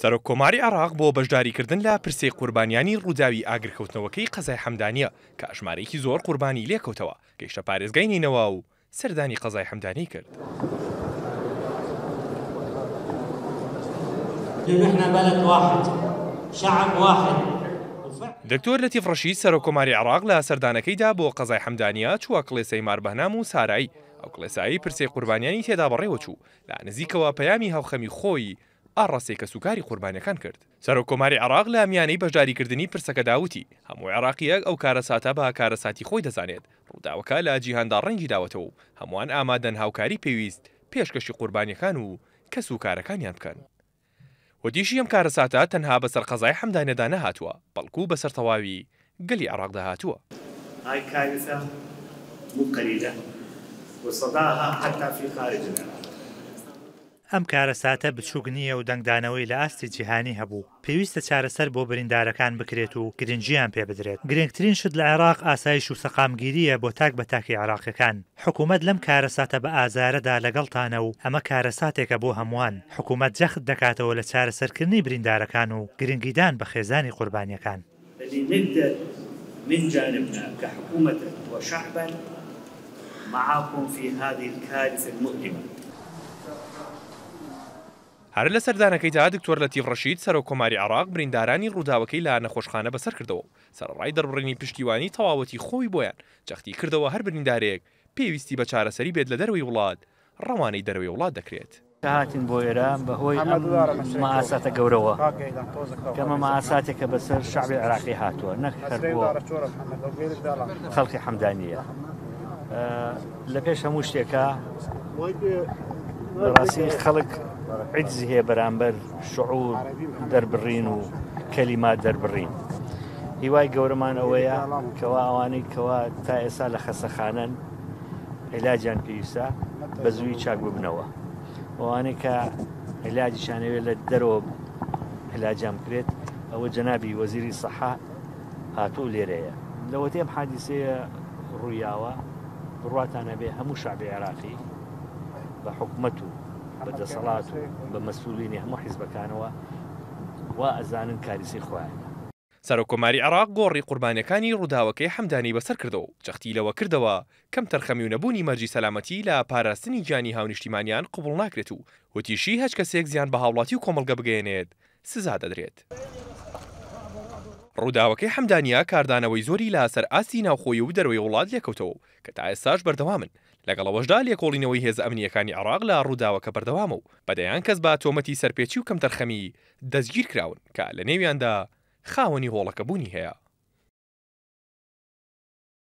سەرۆک کۆماری عێراق بۆ بەشداریکردن لە پرسەی قوربانیانی ڕووداوی ئاگرکەوتنەوەکەی قەزای حەمدانیە کە ژمارەیەکی زۆر قوربانی لێکەوتەوە، گەیشتە پارێزگای نەینەوا و سەردانی قەزای حەمدانیەی کرد. دکتۆر لەتیف ڕەشید سەرۆک کۆماری عێراق لە سەردانەکەیدا بۆ قەزای حەمدانیە چووە کڵێسای مار بەهنام و سارایی، ئەو کڵێسایەی پرسەی قوربانیانی تێدا بەڕێوەچوو، لە نزیکەوە پەیامی هاوخەمی خۆی ئاڕاستەی کەسوکاری قوربانیەکان کرد. سەرۆک کۆماری عێراق لە میانەی بەشداریکردنی پرسەکەدا وتی، هەموو عێراقییەک ئەو کارەساتە بە کارەساتی خۆی دەزانێت، ڕووداوەکە لە جیهاندا ڕەنگی داوەتەوە و هەمووان ئامادەن هاوکاری پێویست پێشکەشی قوربانیەکان و کەسوکارەکانیان بکەن. وتیشی ئەم کارەساتە تەنها بەسەر قەزای حەمدانیەدا نەهاتووە، بەڵکو بەسەر تەواوی گەلی عێراقدا هاتووە. هاي كارثة مو قليلة وصداها حتى في خارج العراق. ئەم کارەساتە بچووک نییە و دەنگدانەوەی لە ئاستی جیهانی هەبوو. پێویستە چارەسەر بۆ بریندارەکان بکرێت و گرنگییان پێ بدرێت. گرنگترین شت لە عێراق ئاسایش و سەقامگیرییە بۆ تاک بە تاکی عێراقییەکان. حکومەت لەم کارەساتە بە ئازارەدا لەگەڵتانە و ئەمە کارەساتێکە بۆ هەمووان. حکومەت جەخت دەکاتەوە لە چارەسەرکردنی بریندارەکان و گرنگیدان بە خێزانی قوربانییەکان. اللي نقدر من جانبنا كحكومة وشعبا معاكم في هذه الكارثة المؤلمة. هەر لە سەردانەکەیدا دکتۆر لەتیف ڕەشید سەرۆک کۆماری عێراق بریندارانی ڕووداوەکەی لە نەخۆشخانە بەسەر کردەوە و سەرەڕای دەربڕینی پشتیوانی تەواوەتی خۆی بۆیان جەختی کردەوە هەر بریندارێک پێویستی بە چارەسەری بێت لە دەرەوەی وڵات ڕەوانەی دەرەوەی وڵات دەکرێت. کە هاتین بۆ ئێرە بە هۆی ئەم مەئاساتە گەورەوە کە ئەمە مەئاساتێکە بەسەر شەعبی عێراقی هاتووە نەک هەر بۆ خەڵکی حەمدانییە لە پێش هەموو شتێکە بەڕاستی خەڵک عجزی هەیە بەرامبەر شعور دەربڕین و کەلیمات دەربڕین هیوای گەورەمان ئەوەیە کەوا ئەوانەی کەوا تا ئێستا لە خەسەخانەن عیلاجیان پێویستە بە زووی چاک ببنەوە ئەوانەی کە عیلاجیشانەوێت لە دەرەوە عیلاجیان بکرێت ئەوە جەنابی وەزیری سەحا هاتوو لێرەیە لەوەتەی ئەم حادیسەیە ڕوویاوە بڕواتان هەبێ هەموو شعبی عێراقی بە حکومەت و بە دەسەڵات و بە مەسئولینی هەموو حیزبەکانەوە وا ئەزانن کاریسەی خۆیانە. سەرۆککۆماری عێراق گۆڕی قوربانییەکانی ڕووداوەکەی حەمدانی بەسەر کردەوە و جەختی لەوە کردەوە، کەمتەرخەمی و نەبوونی مەرجی سەلامەتی لە پاراستنی گیانی هاونیشتیمانیان قبوڵ ناکرێت و وتیشی، هەچ کەسێک زیان بە هاوڵاتی و کۆمەڵگە بگەیەنێت سزا دەدرێت. ڕووداوەکەی حەمدانیە کاردانەوەی زۆری لە سەر ئاستی ناوخۆیی و دەرەوەی وڵات لێکەوتەوە و کە تا ئێستاش بەردەوامن، لەگەڵ ئەوەشدا لێکۆڵینەوەی هێزە ئەمنییەکانی عێراق لە ڕووداوەکە بەردەوامە و بە دەیان کەس بە تۆمەتی سەرپێچی و کەمتەرخەمی دەستگیرکراون کە لەنێویاندا خاوەنی هۆڵەکە بوونی هەیە.